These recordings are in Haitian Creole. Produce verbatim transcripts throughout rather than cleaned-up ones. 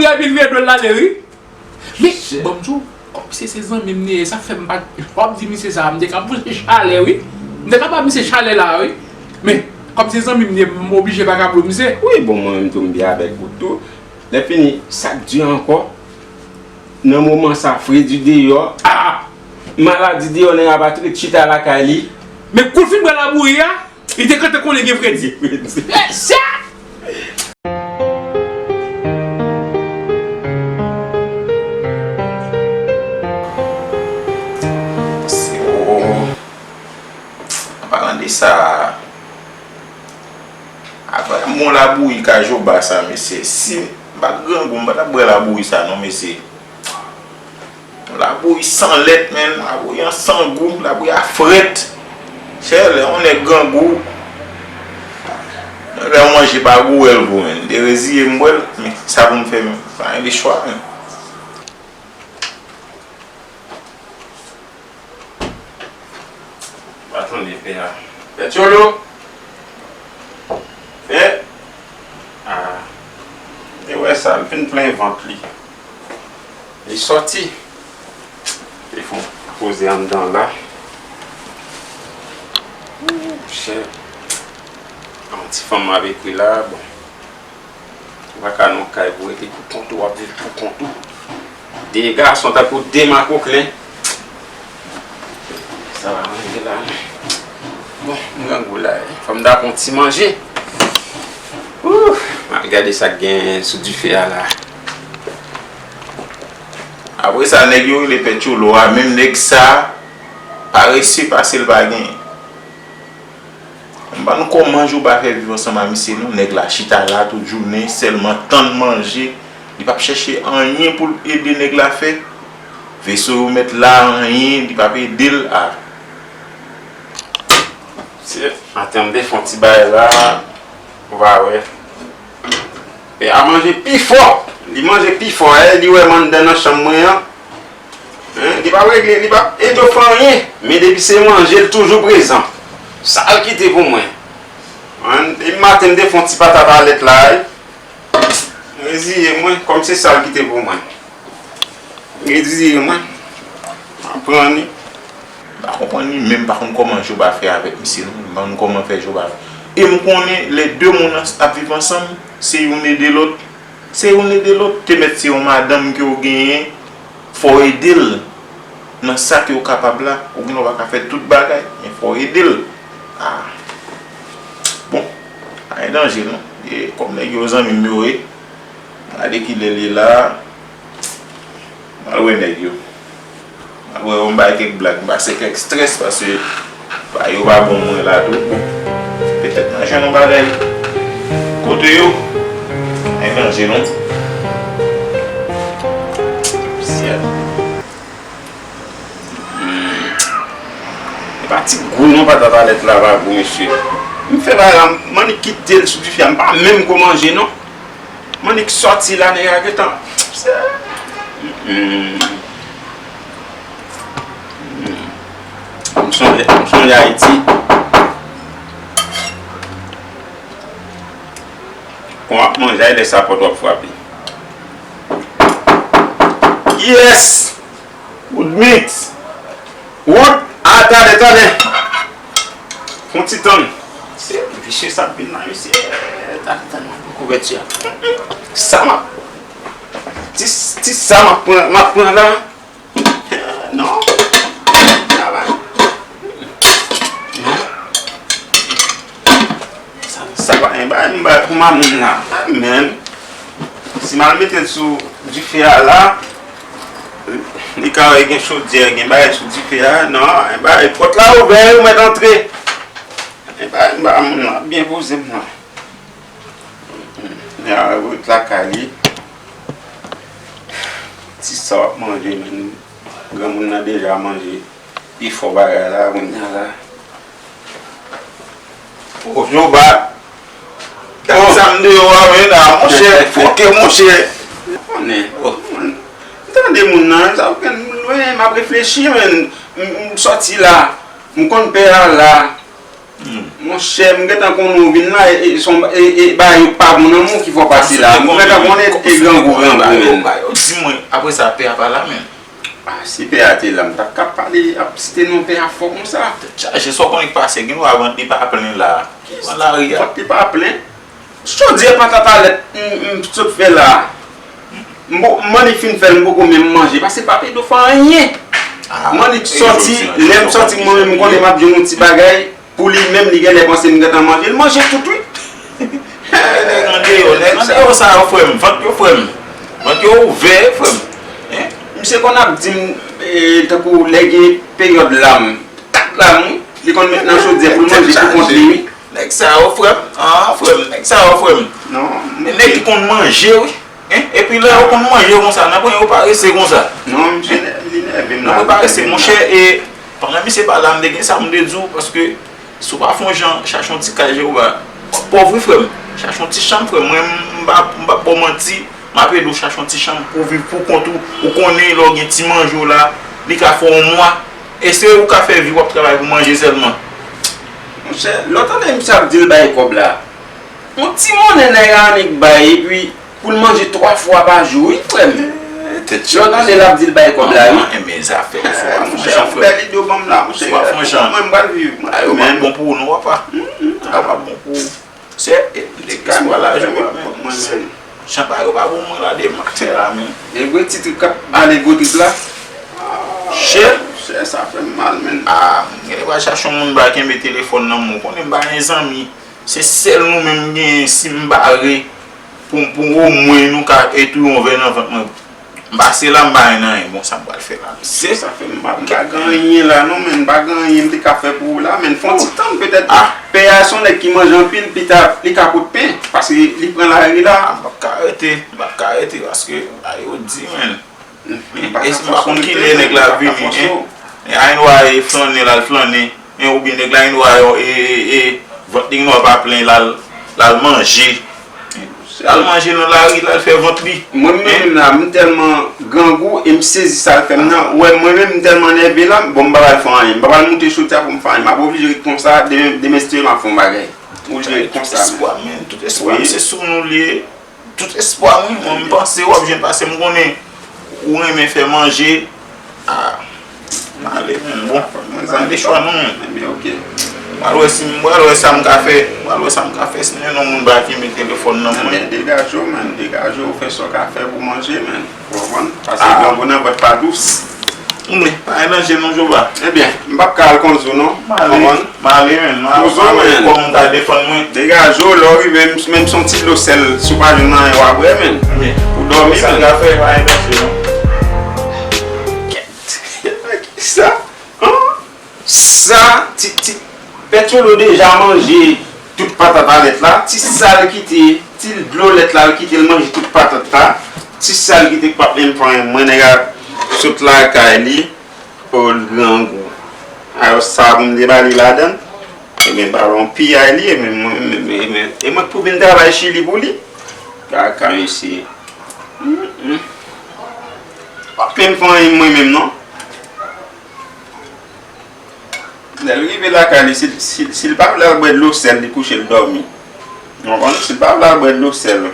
Epi l vire do l l ale, wi. Men, bon, m di w, kòm se, se zanmi m li ye, sa fè m pa, w ap di misye sa, m te ka pouse chalè, wi. M te ka ba misye chalè la, wi. Men, kòm se zanmi m li ye, m oblije pa ka blo misye. Wi, bon, mwen menm tou, m byen avèk ou tou. Lè fini, sa k di ankò, nan moman sa, fredi deyò, ah! Maladi deyò, nèg la pa tou chita lakay li. Men kou l fin bwè labouyi a, li te gentan konnen gen fredi. Fredi. Eh, sa! Se o. An palan de sa, apre m bon labouyi ka Joba sa, mesye. Si m pa t grangou, m pa t ap bwè labouyi sa non, mesye. Yon labouyi san lèt, menn. Labouyi an san gou, labouyi a frèt. Chè, lè yon nèg grangou, lè yon manje pa gou, wè l gou, menn. M te reziye m bwè l, men sa pou m fè, menn. Pa gen de chwa, menn. Pa tande pè a. Pè Tcholo! Pè! Ah. Te wè sa, l fin plen vant li. Li sòti. Li fè yon poze anndan la. Ooh, chè. Yon ti fanm ap ekri la, bon. Ou pa ka nan kay pou rete pou kont ou, w ap viv pou kont ou. De gason tankou de makoklen. Sa va manje la. Bon, m grangou la, wi. Fò m ta pran ti manje. Ooh, m al gade sa k gen sou dife a la. Apre sa, nèg yo rele Pè Tcholo a, menm nèg sa, parese pase l pa genyen. M pa konn kòman Joba fè viv ansanm a misye non. Nèg la chita la tout jounen, sèlman tann manje. Li p ap chèche anyen pou l ede nèg la fè. Veso yo mèt la, anyen, li p ap ede l. Ah. Se, an tèm de fè yon ti bagay la, ou va wè. Pè a manje pi fò. Li manje pi fò. E li wè m anndan nan chanm mwen an. Hein, li p ap regle, li p ap ede w fè anyen. Men depi se manje, l toujou prezan. Sa l kite pou mwen. Hein, depi maten, m te fè yon ti patat a lèt la, wi. M reziye mwen, kòm se sa l kite pou mwen. M reziye mwen. M ap pran li. M pa konprann li menm, m pa konn kòman Joba fè avèk misye non. M pa konn kòman fè Joba. E m konnen lè de moun ans-, ap viv ansanm, se youn ede lòt. Se youn ede lòt. Te mèt se yon madanm ke w genyen, fò w ede l nan sa ke w kapab la. Ou gen dwa pa ka fè tout bagay, men fò w ede l. Ah. Bon, pa gen danje non. E kòm nèg yo zanmi m yo ye, gade kilè l ye la. M al wè nèg yo. M al wè yo, m bay kèk blag, m pase kèk strès paske ba yo pa bon mwen la tou. Bon, petèt m a jwenn yon bagay kote yo. Ay danje non. Syèl. Hmm. E pa ti gou non, patat a lèt la pa gou, mesye. M fè bagay la, m annik kite l sou dife a, m pa menm ko manje non. M annik sòti la, nèg la gentan. Hmm. Hmm. M sonje, m sonje Ayiti. Kon w ap manje, ay lè sa pòt w ap frape. Kiyès? Woodmix. Wood, a, talè, talè. Fon ti tann. Se visye sa ap vin la, mesye. Talè, talè, m ap pran kouvèti a. Sa m ap, ti, ti sa m ap pran, m ap pran la. Non. Travay. Non. Sa, sa pa gen bagay m bay pou mamoun la. Amen. Si m al mete l sou dife a la, li ka wè gen chodyè, gen bagay sou dife a. Non, gen bagay, pòt la ouvè, ou mèt antre. Gen bagay m ba moun la, byen poze m la. Li al ret lakay li. Ti sa w ap manje, menm granmoun nan deja manje. Pi fò bagay la, kounye a la. O, Joba. Gade sa m deyò a, men la, monchè. Fòkè, monchè. Konnen. O, m tande moun nan, sa w gen moun lwen, m ap reflechi, men m, m sòti la. M konn pè a la. Hmm. Monchè, m gentan konnen w vin la, e, e, son, e, e, bagay yo pa bon nan men w ki fè w pase la. M gentan konnen e grangou, grangou, menm. Yo di mwen, apre sa, pè a pa la menm. Ah, si pè a te la, m pa t ka pale, ap site non pè a fò konsa. Tèt chaje, sa w konnen k pase, gen dwa vant li pa plen la. Vant lari a. Vant li pa plen. Chodyè patat a lèt, m, m sot fè la. M po-, Mannik fin fè l, m poko menm manje, paske pa pede fè anyen. Ah, Mannik sòti, lè m sòti, mwen menm, m konnen m ap jwenn yon ti bagay. Pou li menm, li genlè panse m gentan manje, l manje tout, wi. Nèg andeyò, nèg andeyò sa yo, frè m, vant yo, frè m. Vant yo ouvè, frè m. Hein? Misye konn ap di m, eh, tankou lè gen peryòd lam, kat lam, wi. Li konn met nan chodyè pou l manje pou kont li, wi. Nèg sa yo, frè m. Ah, frè m, nèg sa yo, frè m. Non, nèg ki konn manje, wi. Hein? Epi lè yo konn manje konsa, nan pwen yo parese konsa. Non, misye nè-, li nève m la. Nan pwen parese, monchè, e pandan misye pale a, m te gen sa pou m te di w, paske si w pa fè yon jan chache yon ti kay Jewova, w ap pòv wi, frè m. Chache yon ti chanm, frè m. Mwen, m pa, m p ap ba w manti, m ap ede w chache yon ti chanm pou w viv pou kont ou. Ou konnen lè w gen ti manje w la, li ka fè yon mwa. E se ou ka fè vi, w ap travay pou manje sèlman. Monchè, lè w tande misye ap di l bay kòb la, yon ti monnen nèg annik bay, epi pou l manje twa fwa pa jou, wi, frè m. Eh, tèt chaje. Lè w tande l ap di l bay kòb la, wi. Ah, enben, zafè yo, si w pa fè yon jan, frè m. Bèl ide w ban m la, monchè. Si w pa fè yon jan. Mwen, m pral viv, mwen. Ah, yo p ap bon pou ou, non, papa. Yo p ap bon pou ou. Se, eh, m te ka espwa la, jwe pa, men. Mwen, men. Chan pa yo pa bon, mwen, la, de maten la, men. E vre, ti trip k ap ale gwo trip la. Chè. Chè, sa fè m mal, men. Ah, m genlè pral chache yon moun ba kenbe telefòn nan, men w konnen m pa gen zanmi. Se sèl nou menm m genyen, si m bare pou, pou omwen nou ka etouye yon vè nan vant mwen. M pase la, m pa gen anyen. Bon, sa m pral fè la, mesye? Sa fè m pa, m pa gen anyen la, non, men m pa gen anyen m te ka fè pou ou la, men fè yon ti tann, petèt, pè a se yon nèg ki manje anpil, pita, li ka pot pen, paske li pran lari la. Ah, m p ap ka rete, m p ap ka rete, paske, a, yo di, men. E m pa konn kilè nèg la vini, en. A, gen dwa e flannen l al flannen, en, oubyen nèg la gen dwa e, e, e, vant li gen dwa pa plen, l al, l al manje. L al manje nan lari, l al fè vant li. Mwen menm la, m tèlman grangou e m sezi sa l fè m nan. Ou wè, mwen menm, m tèlman nève la, bon, m pa pral fè anyen. M pa pral moute chodyè pou m fè anyen. M ap oblije ret konsa, demen, demen si Dye vle m ap fè yon bagay. M oblije ret konsa. Tout espwa m, men, tout espwa m, se sou nou l ye. Tout espwa m, wi, mwen, m panse w ap jwenn, paske m konnen ou renmen fè manje. Ah, m ale, men, bon, mwen pa gen chwa, non, men. Ebyen, oke. M pral wè si, m pral wè sa m ka fè. M pral wè sa m ka fè. Si m jwenn yon moun ba kenbe telefòn nan mwen. Ebyen, degaje w, men. Degaje w, fè sa w ka fè pou manje, men. Ou konprann? Paske grangou nan vant pa dous. Wi, pa gen danje non, Jova. Ebyen, m p ap ka al konn sou non. M ale, m ale, men. M ale, m ale, kòman m ka defann mwen. Degaje w, lè w rive, m, menm si yon ti dlo sèl, si w pa jwenn anyen, w ap bwè, men. Wi. Ou dòmi, men. Sa m ka fè, pa gen danje non. Kèt. Kisa? An? Sa, ti, ti, Pè Tyolo deja manje tout patat a lèt la. Ti sa l kite, ti dlo lèt la, l kite l manje tout patat la. Ti sa l kite k p ap menm fè anyen. Mwen, nèg a sot lakay li, o, l grangou. Alò, sa pou m te ba li ladan l? Ebyen, ba l yon piyay li, ebyen, mwen, mwen, mwen, mwen, e mwen k pou vin travay Chili pou li? Kaka, mesye. Mm, mm. W ap menm fè anyen mwen menm, non? Lè l rive lakay li, si, si, si l pa vle al bwè dlo sèl, li kouche, l dòmi. Ou konprann? Si l pa vle al bwè dlo sèl.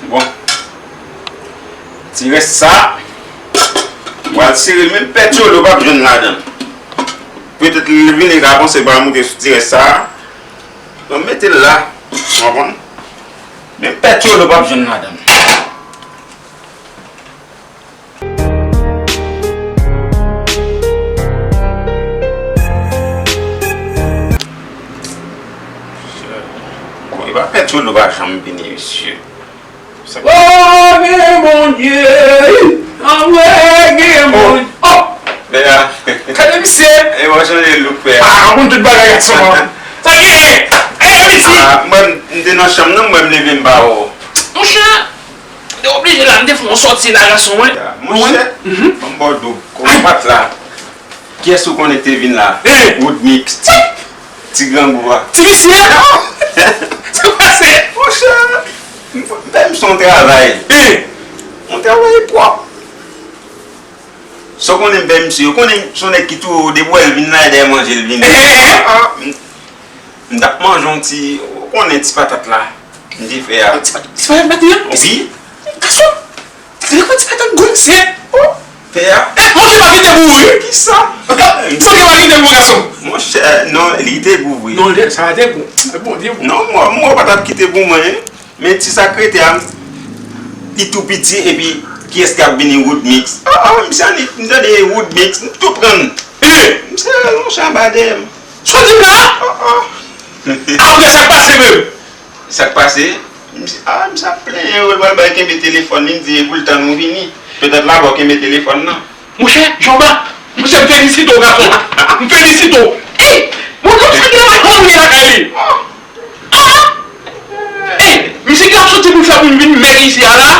Bon. Ti rès sa, m pral sere l, menm Pè Tyolo p ap jwenn ladan l. Petèt li vini ka panse l pral moute sou ti rès sa. Donk, mete l la. Ou konprann? Menm Pè Tyolo p ap jwenn ladan l. Bon, e pa Pè Tyolo pa janm vini, mesye. O, gen Bondye! Anmwe, gen Bondye! Oh! Nèg la. Gade misye! E bon, chanje look, pè. Ah, ou konn tout bagay, gason an. Sa gen? Eh, Miti! Ah, mwen, m te nan chanm nan, mwen, m leve, m pa wè w. Monchè, m te oblije la, m te fè yon sòti la, gason, wi. Monchè, ban m ba w dlo, kòman w pa t la? Kiyès ou konnen ki te vin la? Eh! Woodmix, ti, ti grangou a. Ti mesye a? Sa pase? Monchè, m fè m se yon travay. Eh! Yon travay pwòp. Sa w konnen m fè misye, ou konnen m se yon nèg ki tou depi w wè l vin la, e dèyè manje l vin. Ah, ah, m, m t ap manje yon ti, ou konnen ti patat la, m te fè a. Ti patat, ti patat maten an? Wi. Gason, se lè ti patat gonn sèt. Oh, fè a. Eh, monchè, pa kite pou ou, wi. Kisa? Monchè, pa kite pou ou, gason. Monchè, non, li te gou vre. Non, lè, sa te gou. Bon, te gou. Non, mwen, mwen pa t ap kite pou mwen, hein. Men ti sa k rete a, li tou piti, epi kiyès k ap vini Woodmix? Ah, ah, misye annik, m tande Woodmix, m tou pran. Eh! Misye lonje anba dèyè m. Sa w di m la? Ah, ah. Apre sa k pase menm? Sa k pase? Misye, ah, misye ap plenyen, yo, l pral bay kenbe telefòn li, m di, e pou l tann ou vini. Petèt laba w kenbe telefòn nan. Monchè, Jomba, monchè, m felisite w, gason. M felisite w. Ey, monchè, sa gen la, kòman w ye lakay li? Ah! Ey, misye ki t ap soti pou l fè pou m vin mèt isi a la.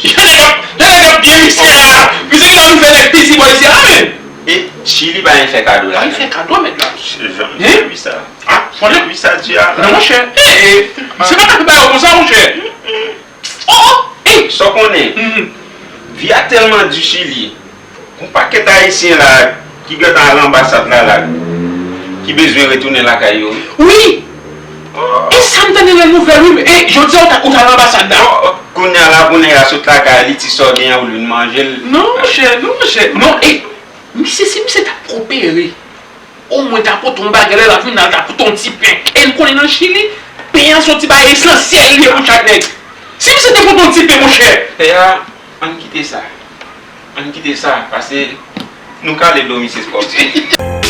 Jan nèg ap, jan nèg ap byen isi a la. Misye ki t ap vin fè nèg piti bò isi a la, men. E Chili pa gen fè kado la. Pa gen fè kado, mèt la. Jan, jan wi sa. Ah, konnen wi sa di a la. Non, monchè. Ey, ey, se pa ka fè bagay konsa, monchè. Oh, oh, ey! Sa w konnen, vi a tèlman di Chili, gon pakèt Ayisyen la ki gentan al anbasad la, la, ki bezwen retounen lakay yo, wi. Wi! Oh. E sa m tande nan nouvèl, wi, e jodi a ou t al anbasad la. Oh, oh. Kounye a la, kounye a sot lakay li, ti sa w genyen, ou vin manje l. Non, monchè, non, monchè. Non, e, misye, si misye t ap kopere, omwen ta pote yon bagay, lè l ap vin la, l ta pote yon ti pen. E n konnen nan Chili, pen an se yon ti bagay esansyèl li ye pou chak nèg. Si misye te pote yon ti pen, monchè. Pè a, ann kite sa. Ann kite sa, paske nou kale dlo misye twòp.